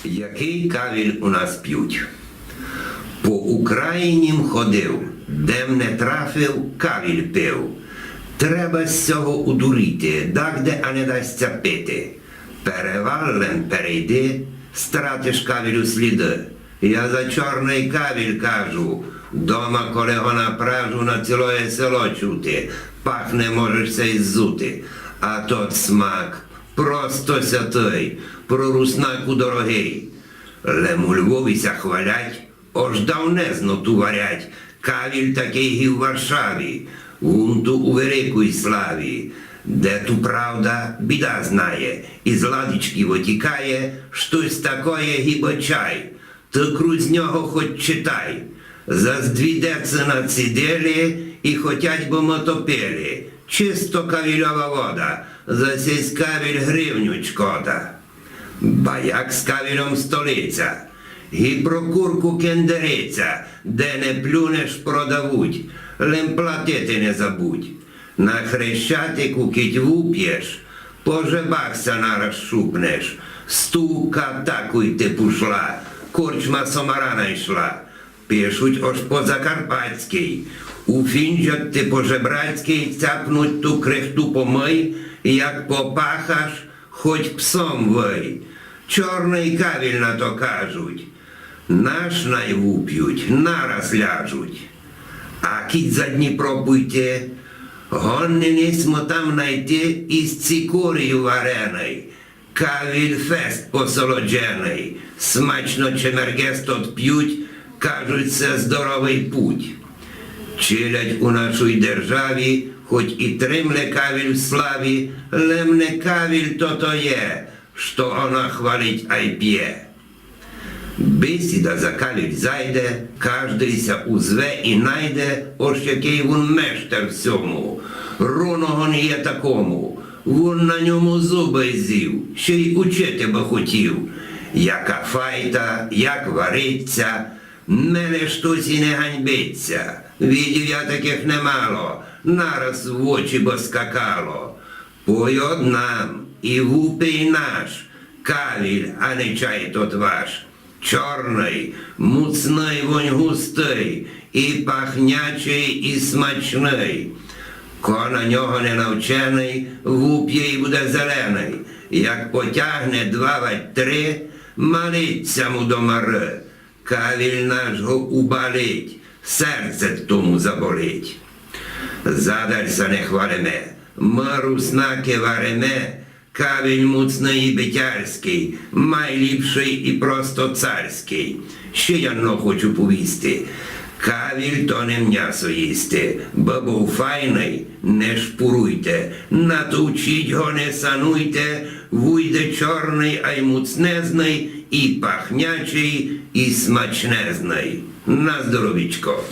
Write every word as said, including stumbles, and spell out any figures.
Якый кавіль у нас пють? По Україні м ходив, де м не трафив, кавіль пив. Треба з сього удуріти, дагде а не дасть ся пити. Перевал лем перейди, стратиш кавілю сліды. Я за чорный кавіль кажу, дома, коли го напражу, на цілоє село чути, пах не можеш сей ззути. А тот смак просто сятый, про руснаку дорогый. Лем у Львові ся хвалять, ож давнезно ту варять, кавіль такый ги в Варшаві, вун ту у великуй славі. Де ту правда, біда знає, из ладичкы вытікає штось такоє гибы чай. Ты круз нього хоть читай. Заз дві деці націдили и хотять бы мы то пили. Чисто кавільова вода, за сись кавіль гривню чкода. Ба як з кавільом столиця, ги про курку кендериця, де не плюнеш, продавуть, лем платити не забудь. На Хрещатику кідь вупєш, по жебах ся нараз шупнеш, стука такуй ти пушла, корчма сомара найшла. Пишуть, ож по-закарпатськи, уфінджать ти по-жебрацькы, цяпнуть ту крихту помый, як попахаш, хоть псом вый. Чорный кавіль на то кажуть, наш най вупють, нараз ляжуть. А кідь за Дніпро пуйти, годні не сьме там найти из цикорію вареный, кавіль фест посолодженый, смачно чемергес тот пють, кажуть, се здоровый путь. Челядь у нашуй державі, хоть и тримле кавіль в славі, лем не кавіль тото є, што она хвалить ай пє. Бесіда за кавіль зайде, каждый ся узве и найде, ож якый вун мештер в сьому. Руного не є такому, вун на ньому зубы зїв, ще й учити бы хотів. Яка файта, як варить ся, меле штось и не ганьбить ся. Видїв я такых немало, нараз в очі бы скакало. Пой од нам и вупий наш кавіль, а не чай тот ваш. Чорный, муцный, вонь густый, и пахнячый, и смачный. Ко на нього не навченый, вупє и буде зеленый. Як потягне два вать три, малить ся му до мары. Кавіль наш го убалить, серце тому заболить. Задаль ся не хвалиме, мы, руснакы, вариме кавіль муцный и битярськый, майліпшый и просто царськый. Ще єдно хочу повісти. Кавіль то не мнясо їсти, бы быв файный, не шпуруйте, натовчіть го, не сануйте, вуйде чорный ай муцнезный, и пахнячый, и смачнезный. На здоровічко.